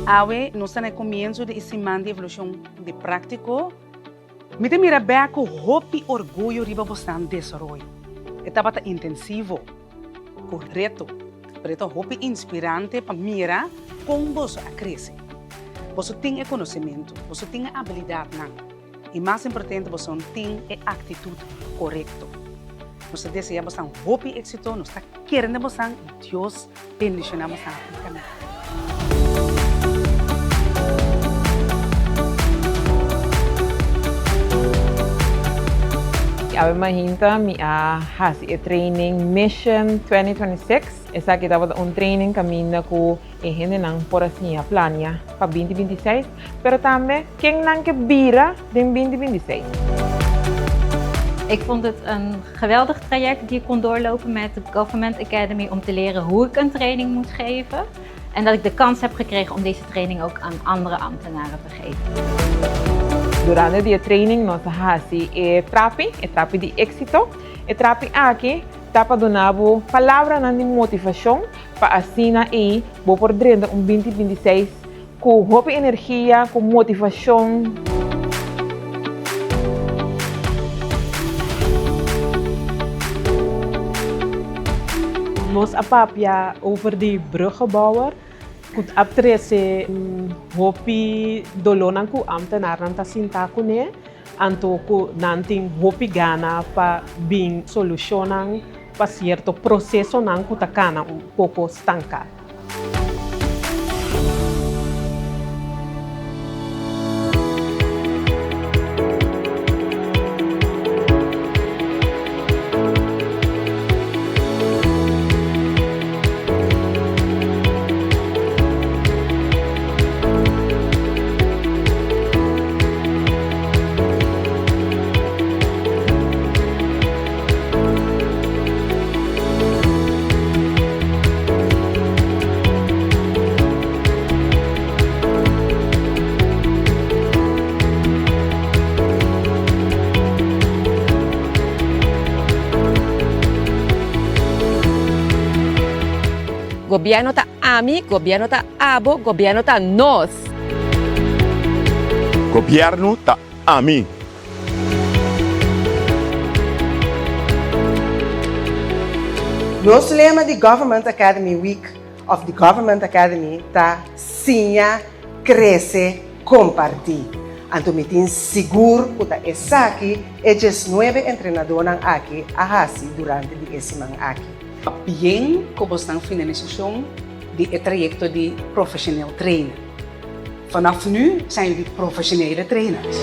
Awe nos ta na e komienso di e siman di evaluashon di práktiko. Mi ta mira bèk ku hopi orguyo riba bosnan desaroyo. E tabata intensivo, ku reto, pero e ta hopi inspirante pa mira kon boso a krese. Boso tin e konosementu, boso tin e abilidatnan i mas importante boso tin e aktitut korekto. Nos ta desea bosan hopi éksito, nos ta kere den bosan i Dios bendishoná bosan rikamente. Awe mainta mi a hasi e training Mission 2026. Esaki tabata un training kaminda ku e hendenan por a siña plania pa binti binti seis, pero tambe ken nan ke bira den binti binti seis. Ik vond het een geweldig traject die ik kon doorlopen met de Government Academy om te leren hoe ik een training moet geven. En dat ik de kans heb gekregen om deze training ook aan andere ambtenaren te geven. Durante di e training nos a hasi e trapi, e trapi di éxito. E trapi aki ta pa duna bo palabranan di motivashon pa asina ei bo por drenta un binti binti seis ku hopi energia, ku motivashon. Nos a papia over di bruggenbouwer ku a trese hopi dolónan ku ámtenarnan ta sinta kuné, anto ku nan tin hopi gana pa bin solushonnan pa sierto prosesonan ku ta kana un poko stanká. Gobierno ta ami, gobierno ta abo, gobierno ta nos. Gobierno ta ami. Nos lema di Government Academy Week of di Government Academy ta Siña, Crece, Comparti. Anto mi tin sigur cu ta esaki e diesnuebe entrenadornan aki a haci durante di e siman aki. Bien cu bosnan finalisacion di e trayecto di professioneel trainer. Vanaf nu zijn jullie professionele trainers.